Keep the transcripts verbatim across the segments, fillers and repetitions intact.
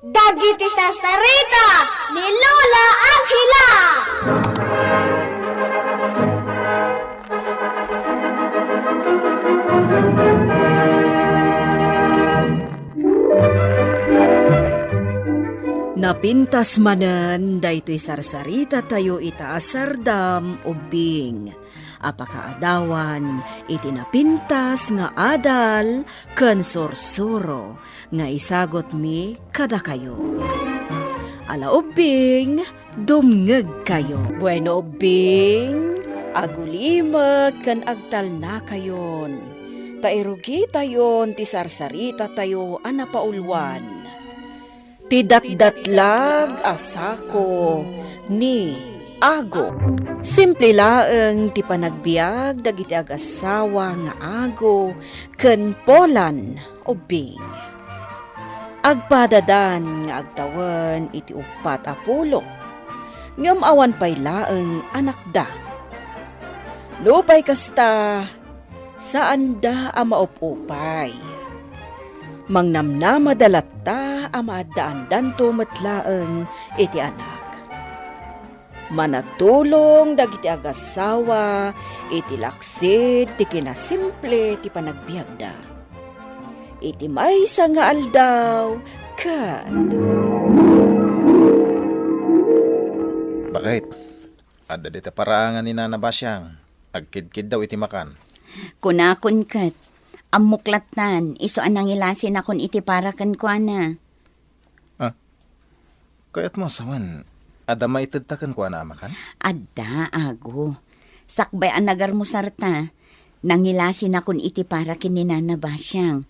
Dagiti sarsarita ni Lola Angela. Napintas manen daytoy sarsarita tayo ita a sardam ubbing a pakaadawan iti napintas nga adal ken sursuro nga isagutmi kadakayo. Ala ubbing, dumngegkayo. Bueno ubbing, agulimek ken agtalnakayon, ta irugitayon ti sarsarita tayo a napauluan. Ti datdatlag a sako ni Ago. Simple laeng ti panagbiag dagiti agassawa nga Ago ken Polan ubbing. Agpadadan nga agtawen iti uppat a pulo, ngem awan pay laeng anakda. Nupay kasta, saanda a maup-upay. Mangnamnamada latta a maaddaandanto met laeng iti anak. Manatulong dagiti agassawa iti laksid ti kinasimple ti panagbiagda. Iti maysa nga aldaw, ket Bakit? Adda dita paraangan ni Nana Basiang. Agkidkiddaw iti makan. Kunakon ket, ammok lattan, isu a nangilasinakon iti para kenkuana. Ah, kayatmo a sawen, adda maitedta kenkuana a makan? Adda, Ago. Sakbay a nagarmusarta, nangilasinakon iti para ken ni Nana Basiang.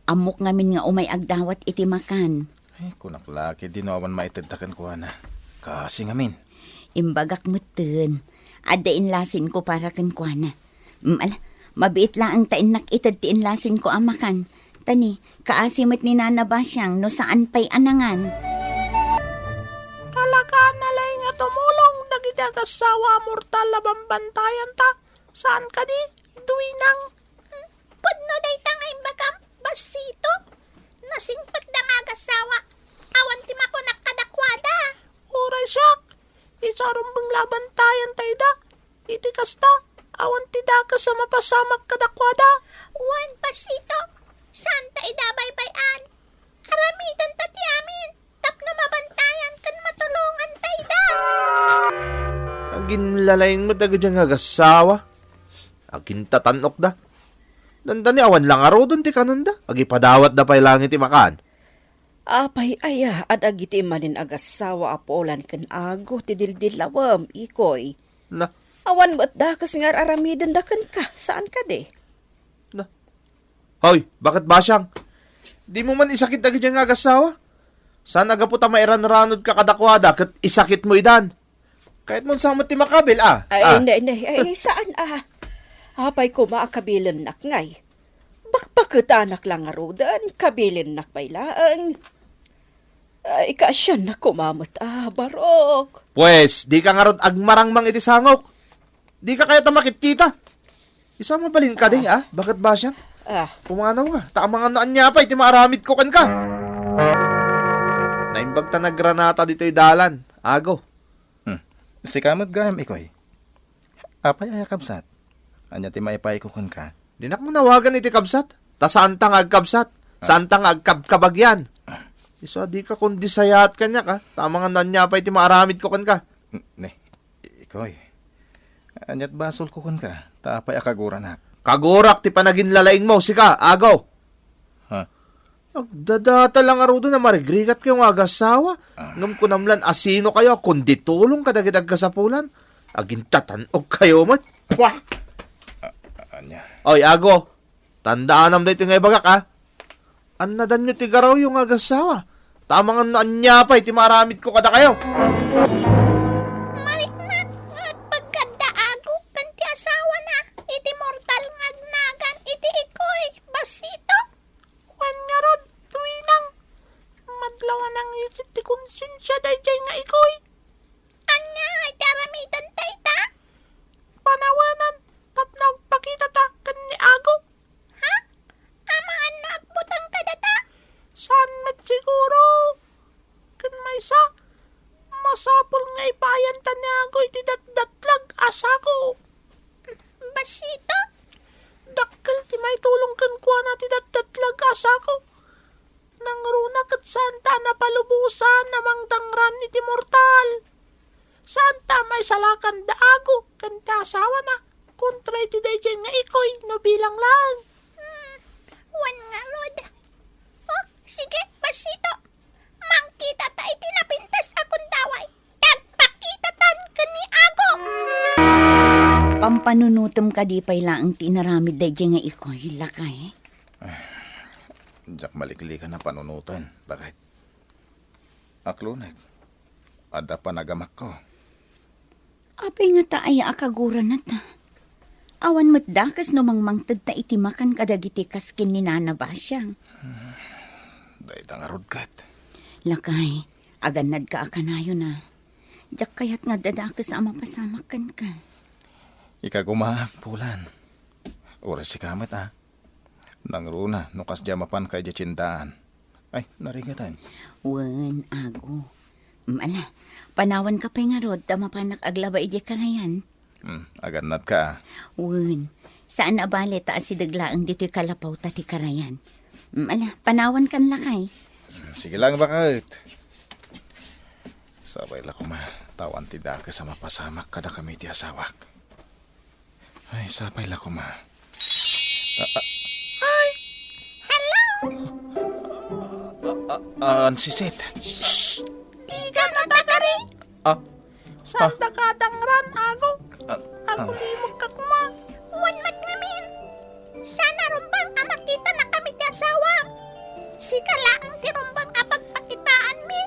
Ammok ngamin nga umay agdawat iti makan. Ay, kunak la, ketdi no awan maitedta kenkuana. Kasi ngamin. Imbagak metten, adda inlasinko para kenkuana. Mm, ala, mabiit laeng ta innak ited ti inlasinko a makan. Ta ni, kaasi met ni Nana Basiang no saan pay a nangan. Talaga a nalaing a tumulong dagiti agassawa a mortal a bambantayan ta. Saan kadi, Duinang? Pudno dayta nga imbagam, Basito. Nasingpetda nga agassawa. Awan ti makunak kadakuada. Uray siak, isu a rumbeng la a bantayan ta ida. Iti kasta, awan ti dakes a mapasamak kadakuada. Wen, Basito, saan ta ida baybay-an. Aramiden ta ti amin tapno mabantayan ken matulongan ta ida. Aginlalaing met dagiti nga agassawa. Agintatan-okda. Dandani awan la ngaruden ti kanenda. Agipadawatda pay laeng iti makan. Apay aya a dagiti manen agassawa a Polan ken Ago ti dildillawem, Ikoy? Na. Awan met dakes nga ar-aramidenda kenka, saan kadi? Na. Hoy, bakit Basiang? Dimo man isakit dagiti nga agassawa? Saan a gapu ta mairanranodka kadakuada ket isakitmo idan? Kayatmon sa met ti makabil, a? Ay, Ah. Inday, inday. Ay, saan, a? Apay koma a kabilennak ngay? Bakbaketanak la ngaruden, kabilennak pay laeng. Ay, kaasiannak koma met, a, Barok. Pues, dika ngarud agmarangmang iti sangok. Dika kayat a makitkita. Isu a mabalin kadi, a? Bakit Basiang? Ah. Pumanaw nga, ta amangan no ania pay ti maaramidko kenka. Naimbag ta nagranata ditoy dalan, Ago. Hmm. Sika met gayam, Ikoy. Apay aya, kabsat? Ania ti maipayko kenka? Dinak mo nawagan iti kabsat? Ta saanta nga agkabsat? Ah. Saanta nga agkabkabagian? Isu a dika kundi sayaat kaniak, a? Ta amangan no ania pay ti maaramidko kenka. N-, ne, Ikoy. Aniat basolko kenka? Ta apay a kaguranak? Kagurak ti panaginlalaingmo, sika, Ago. Ha? Agdadata la ngaruden a marigrigatkayo nga agassawa, Ah. ngem kunam lan a sinokayo a kundi tulong kadagiti agkasapulan. Agintatan-okkayo met. Pua! A-, a-, ania? Oy, Ago, tandaanam daytoy nga ibagak, a? Annadanyo ti garawyo nga agassawa. Ta amangan no ania pay ti maaramidko kadakayo. Mariknak nga agpaggadda Ago ken ti asawana iti mortal nga agnagan iti Ikoy, Basito. Wen ngarud, Duinang, madlaw a nangisit ti konsensia daydiay nga Ikoy. Ania iti aramidenta ita? Panawanan tapno agpakitata ken ni Ago. Ha? Amangan no agbutang kadata? Saan met siguro. asako. Nangruna ket saanta a napalubosan a mangdangran iti mortal. Saanta a maisalakan da Ago ken ti asawana kontra iti daydiay nga ikoy no bilang laeng. Hmm, wen ngarud. Oh, sige, basito. Mangkita ta iti napintas a kundaway. Agpakitatan ken ni Ago. Pampanunotem kadi pay laeng ti inaramid daydiay nga ikoy, lakay? Diak maliklikan a panunoten, bakit? Aklonek, adda panagamakko. Apay ngata aya a kagurana ta? Awan met dakes no mangmangted ta iti makan kadagiti kas ken ni Nana Basiang. Dayta ngarud ket. Lakay, agannadka a kanayon a. Diak kayat nga adda dakes a mapasamak kenka. Ikagumaak, Polan. Uray sika met a. Nangruna no kasdiay mapanka idiay tiendaan. Ay, narigaten. Wen, Ago. Mm, ala, panawanka pay ngarud ta mapanak aglaba idiay karayan. Hmm, agannadka a. Wen, saan a bale ta asideg laeng ditoy kalapawta ti karayan. Mm, ala, panawankan lakay. Hmm, sige lang, bakit? Sapay la koma, ta awan ti dakes a mapasamak kadakami ti asawak. Ay, sapay la koma. Ah, ah. Ay! Hello! Ah, ah, ah, Ansisit. Shh! Diga natagari! Ah, saan ah. Daka dangran, Ago? Ah, ah. Agulimekka koma. Wen met ngamin. Saan a rumbeng a makitanakami ti asawam. Sika laeng ti rumbeng a pagpakitaanmi.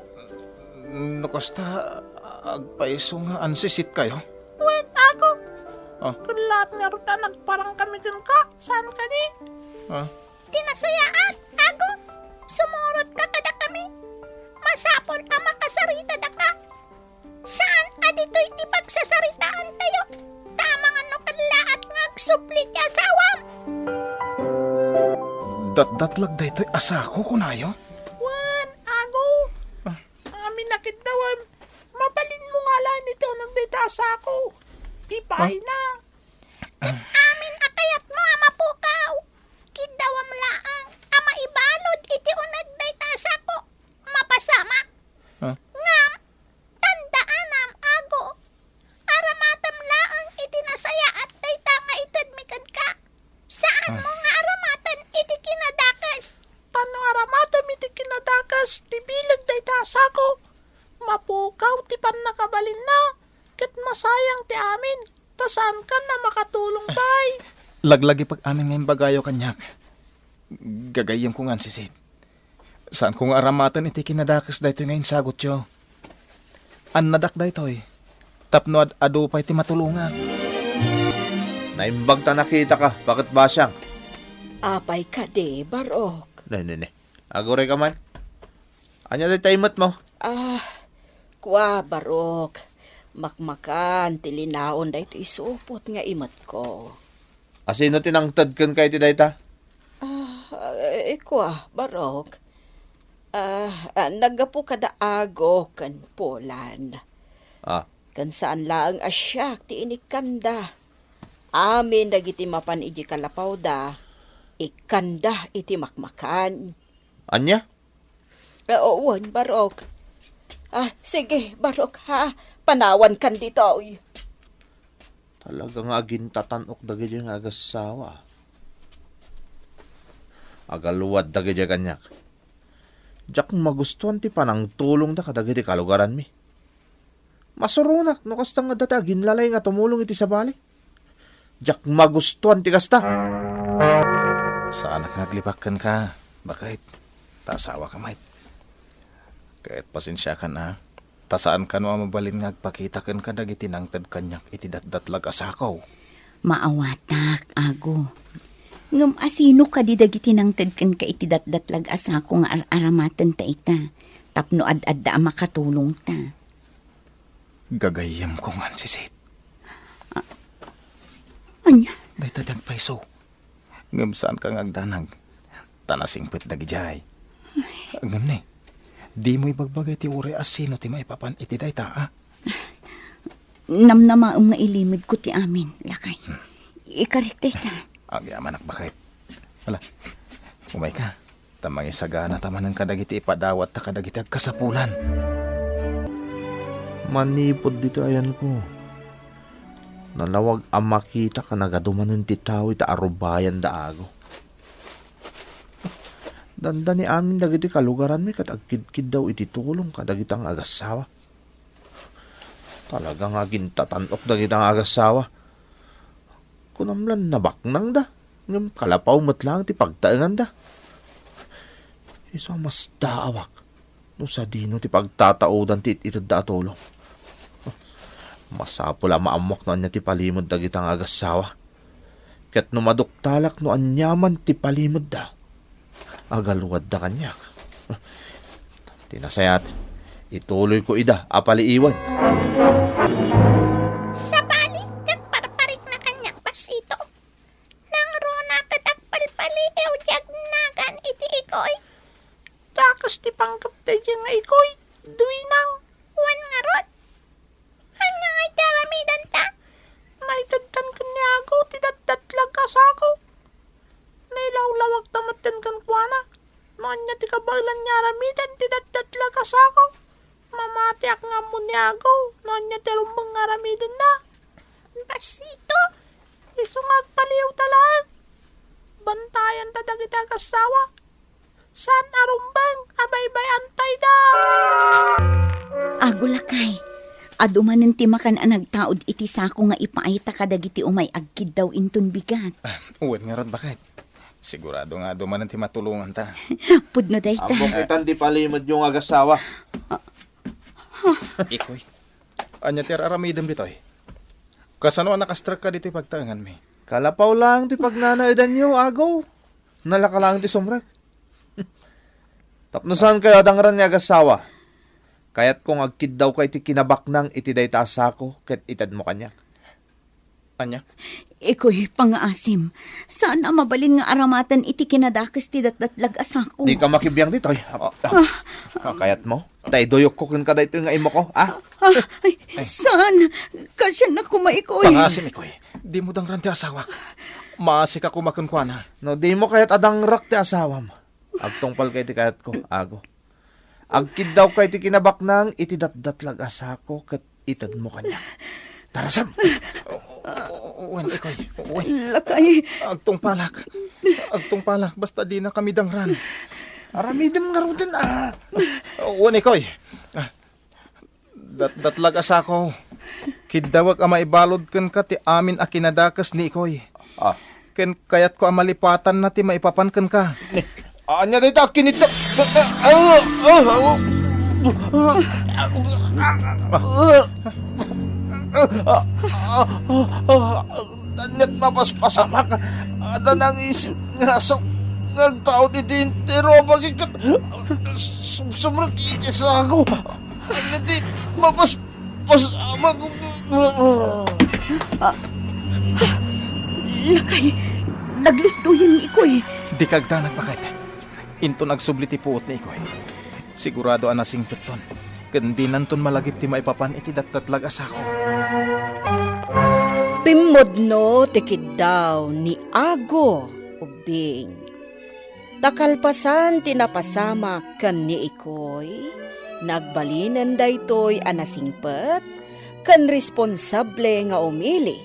No kasta, agpayso nga ansisitkayo? Wen, Ago. Ah. Ket laat ngarud a nagparangkami kenka, saan kadi? Ah. Ti nasayaat, Ago, sumurotka kadakami. Masapul a makasaritadaka. Saan a ditoy ti pagsasaritaantayo. Ta amangan no kallaat nga agsubli ti asawam. Datdatlag daytoy asako, kunayo? Wen, Ago. Ah. Amin a kiddawem, mabalinmo nga alaen iti uneg dayta a sako. Ibayna. Ket amin a kayatmo a mapukaw, kiddawem laeng a maibalud iti uneg dayta a sako. Mapasamak. Ah. Ngem, tandaanam, Ago, aramatem laeng iti nasayaat dayta nga itedmi kenka. Saanmo ah. Nga aramaten iti kinadakes. Ta no aramatem iti kinadakes ti bileg dayta a sako, mapukaw ti pannakabalinna, ket masayang ti amin, ta saankan a makatulong pay. Laglagipek amin nga imbagayo kaniak. Gagayyemko nga ansisit. Saanko nga aramaten iti kinadakes daytoy nga insagutyo. Annadak daytoy, tapno ad-adu pay ti matulongak. Naimbag ta nakitaka, Baket Basiang. Apay kadi, Barok? Ne, ne, ne. Agurayka man. Ania dayta imetmo? Ah, kua, Barok. Makmakan ti linaon daytoy supot nga imetko. Asino ti nangted kenka iti dayta? Ah, eh, kua, Barok. Ah, ah, naggapu kada Ago ken Polan. Ah. Ken saan laeng a siak ti inikkanda. Amin dagiti mapan idiay kalapawda, ikkanda iti makmakan. Ania? Ah, wen, Barok. Ah, sige, Barok, ha? Panawankan ditoy. Talaga nga agintatan-ok dagiti nga agassawa. Agaluad dagiti kaniak. Diak magustuan ti panangtulongda kadagiti kalugaranmi. Masuronak no kasta nga adda ti aginlalay nga tumulong iti sabali. Diak magustuan ti kasta. Saanak nga aglibak kenka, baket. Ta asawaka met. Ket pasensiakan a, ta saan kano a mabalin nga agpakita kenka dagiti nangted kaniak iti datdatlag a sako. Maawatak, Ago. Ngem asino kadi dagiti nangted kenka iti datdatlag a sako nga ar-aramatenta ita tapno ad-adda a makatulongta? Gagayyemko nga ansisit. A-, ania? Dayta ti agpayso. Ngem saanka nga agdanag. Ta nasingpet dagidiay. Ngem ne, dimo ibagbaga iti uray a sino ti maipapan iti dayta, a? Namnamaem nga ilimedko ti amin, lakay. Hmm. Ikarik dayta. Agyamanak, baket. Ala, umayka. ta mangisagana ta manen kadagiti ipadawatta kadagiti agkasapulan. Manipud ditoy ayanko, nalawag a makitak a nagadu manen ti tao ita a rubayan da Ago. Dandani amin dagiti kalugaranmi ket agkidkiddaw iti tulong kadagita nga agassawa. Talaga nga agintatanok dagita nga agassawa. Kunam lan nabaknangda, ngem kalapaw met laeng ti pagtaenganda. Isu a masdaawak no sadino ti pagtataodan ti it-itedda a tulong. Masapul a maammuak no ania ti palimed dagita nga agassawa. Ket no maduktalak no aniaman ti palimedda, agaluadda kaniak. Ti nasayaat, ituloyko ida a paliiwen. Sabali, nagparparikna kaniak, Pasito. Nangruna ket agpalpaliiw ti agnagan iti ikoy. Dakes ti panggepta idiay nga ikoy, Duinang. Wen ngarud, ania ngay ti aramidenta? Naitedtan ken ni Ago ti datdatlag a sako. Nailawlawagta metten kenkuana no ania ti kabaelan nga aramiden ti datdatlag a sako. Mamatiak nga ammo ni Ago no ania ti rumbeng nga aramidenna. Pasito, isu nga agpaliiwta laeng. Bantayanta dagiti agassawa. Saan a rumbeng a baybay-antayda. Ago lakay, adu manen ti makan a nagtaud iti sako nga ipaayta kadagiti umay agkiddaw inton bigat. Ah, wen ngarud, baket. Sigurado nga adu manen ti matulonganta. Pudno dayta. Ammok itan ti palimedyo nga agassawa. Ikoy, ania ti ar-aramidem ditoy? Kasano a nakastrekka ditoy pagtaenganmi? Kalapaw laeng ti pagnanaedanyo, Ago. Nalaka laeng ti sumrek. Tapno saankayo a dangran nga agassawa, kayatko nga agkiddawka iti kinabaknang iti dayta a sako ket itedmo kaniak. Ania? Ikoy, pangaasim. Saan a mabalin nga aramaten iti kinadakes ti datdatlag a sako. Dika makibiang ditoy. Ah. Ah, kayatmo? Ta iduyokko kenka daytoy nga imoko, a? Ah, ay, saan? Kasian a koma, Ikoy. Pangaasim, Ikoy. Dimo dangran ti asawak. Maasika koma kenkuana. No dimo kayat a dangrak ti asawam, agtungpalka iti kayatko, Ago. Agkiddawka iti kinabaknang iti datdatlag a sako ket itedmo kaniak. Tarasem! O, o, o, wen, Ikoy. O, wen. Lakay. Agtungpalak. Agtungpalak, basta dinakami dangran. Aramidem ngaruden, a. O, wen, Ikoy. Ah, datdatlag a sako. Kiddawek a maibalud kenka ti amin a kinadakes ni Ikoy. Ah. Ken kayatko a malipatanna ti maipapan kenka. Ni, ania dayta a kinita-, ania't mapaspasamak? Adda nangisit nga asok nga agtaud iti entero a bagi ket sumsumrek iti sako. Ania ti mapas-, Pasamak. Ah, ah, lakay, naglusdoyen ni Ikoy. Dika agdanag, baket. Inton agsubli ti puot ni Ikoy, sigurado a nasingpetton, ken dinanton malagip ti maipapan iti datdatlag a sako. Pimmudno ti kiddaw ni Ago, Ubbing. Ta kalpasan ti napasamak ken ni Ikoy, nagbalinen daytoy a nasingpet ken responsable nga umili.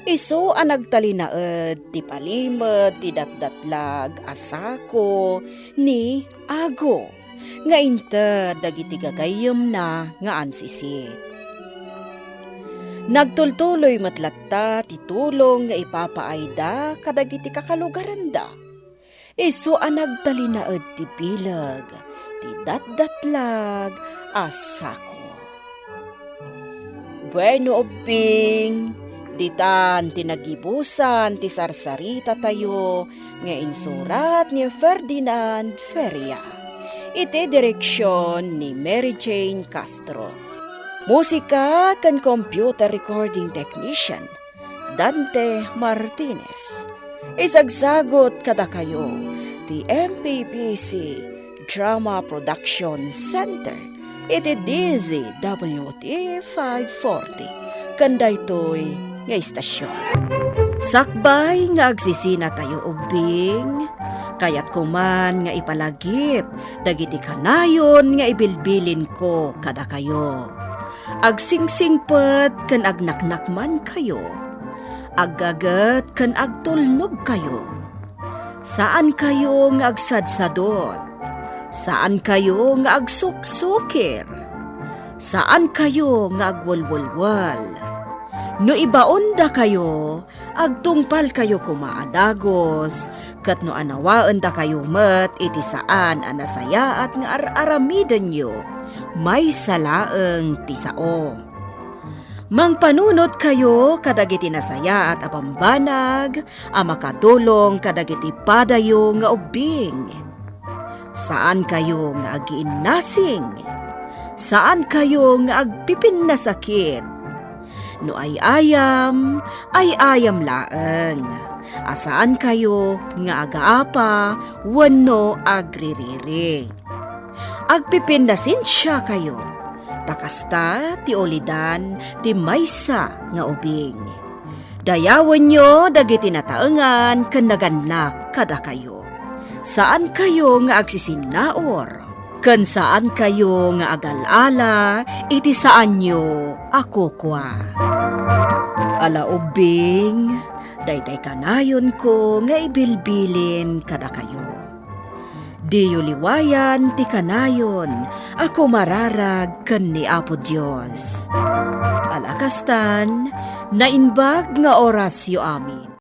Isu a nagtalinaed ti palimed ti datdatlag a sako ni Ago nga inted dagiti gagayyemna nga ansisit. Nagtultuloy met latta ti tulong nga ipapaayda kadagiti kakalugaranda. Isu a nagtalinaed ti bileg ti datdatlag a sako. Bueno, Ubbing, ditan ti nagibusan ti sarsaritatayo nga insurat ni Ferdinand Feria, iti direksion ni Mary Jane Castro. Musika ken computer recording technician, Dante Martinez. Isagsagut kadakayo ti M P B C Drama Production Center iti D Z W T five forty ken daytoy nga istasion. Sakbay nga agsisinatayo ubbing, Kayatko man nga ipalagip dagiti kanayon nga ibilbilinko kadakayo. Agsingsingpet ken agnaknakmankayo. Aggaget ken agtulnogkayo. Saankayo nga agsadsadot. Saankayo nga agsuksukir. Saankayo nga agwelwelwel. No ibaondakayo, agtungpalkayo koma a dagus, ket no anawaendakayo met iti saan a nasayaat nga ar-aramidenyo, maysa laeng ti sao. Mangpanunotkayo kadagiti nasayaat a bambanag a makatulong kadagiti padayo nga ubbing. Saankayo nga agiinnasing. Saankayo nga agpipinnasakit. No ay-ayam, ay-ayam laeng. A saankayo nga agaapa wenno agririri. Agpipinnasensiakayo, ta kasta ti ulidan ti maysa nga ubing. Dayawenyo dagiti nataengan ken nagannak kadakayo. Saankayo nga agsisinnaur, ken saankayo nga agal-ala iti saanyo a kukua. Ala ubbing, daytay kanayonko nga ibilbilin kadakayo. Diyo liwayan ti kanayon a kumararag ken ni Apo Dios. Ala kastan, naimbag nga orasyo amin.